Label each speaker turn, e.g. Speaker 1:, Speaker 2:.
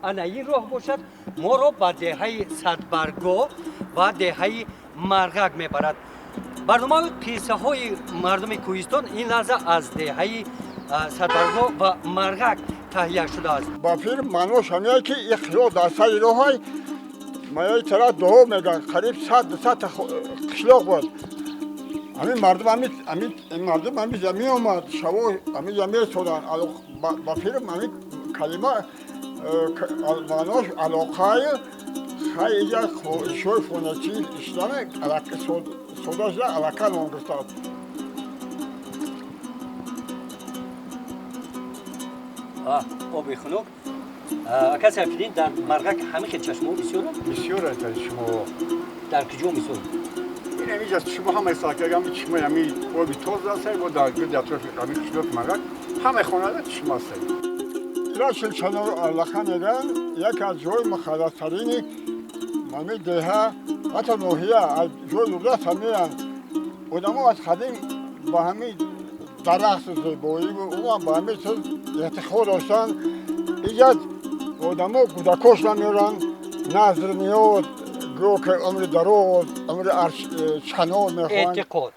Speaker 1: Ана ин роҳ бошад, моро ба деҳаи Садбаргоҳ ва деҳаи Марғак мебарад. Барномаи қиссаҳои мардуми кӯҳистон ин лаҳза аз деҳаи Садбаргоҳ ва Марғак таҳия шудааст.
Speaker 2: Ба филм маънош ҳамяе, ки ин қишлоқ дар сари роҳай, маёи тараф дуо мегӯянд, қариб 100-200 қишлоқ буд. Ҳамин мардум, ҳамин мардум ҳамиҷа меомад, шаво ҳамиҷа месоданд. Ба филм ҳамин калима маънош алоқаю хай иҷа шои хоначӣ иштане сода шуда, алака ном гирифтааст.
Speaker 1: Оби хунук. Ака Сайфиддин, дар Марғак ҳамин хел чашмаҳо бисёранд?
Speaker 3: Бисёр чашмаҳо.
Speaker 1: Дар куҷо мисол?
Speaker 3: Ин ҳамиҷа чашма ҳамаи сакагами чашмаи ҳами оби тоза аст, бо дар гирди атрофи ҳами қишлоқи Марғак ҳамаи хонада чашма аст.
Speaker 2: Ира Чилчанор алақа мегӯянд, яке аз ҷои муқаддастарини ҳамин деҳа, ҳатто ноҳия, аз ҷои дурдаст ҳамеянд. Одамо аз қадим ба ҳамин дарахту зебоӣ, умуман ба ҳамин чиз эътиқод доштанд. Иҷа одамо кӯдакош намеоранд, назр меёд, гӯё ки умри дароз, умри чанор мехоҳанд.
Speaker 1: Эътиқод.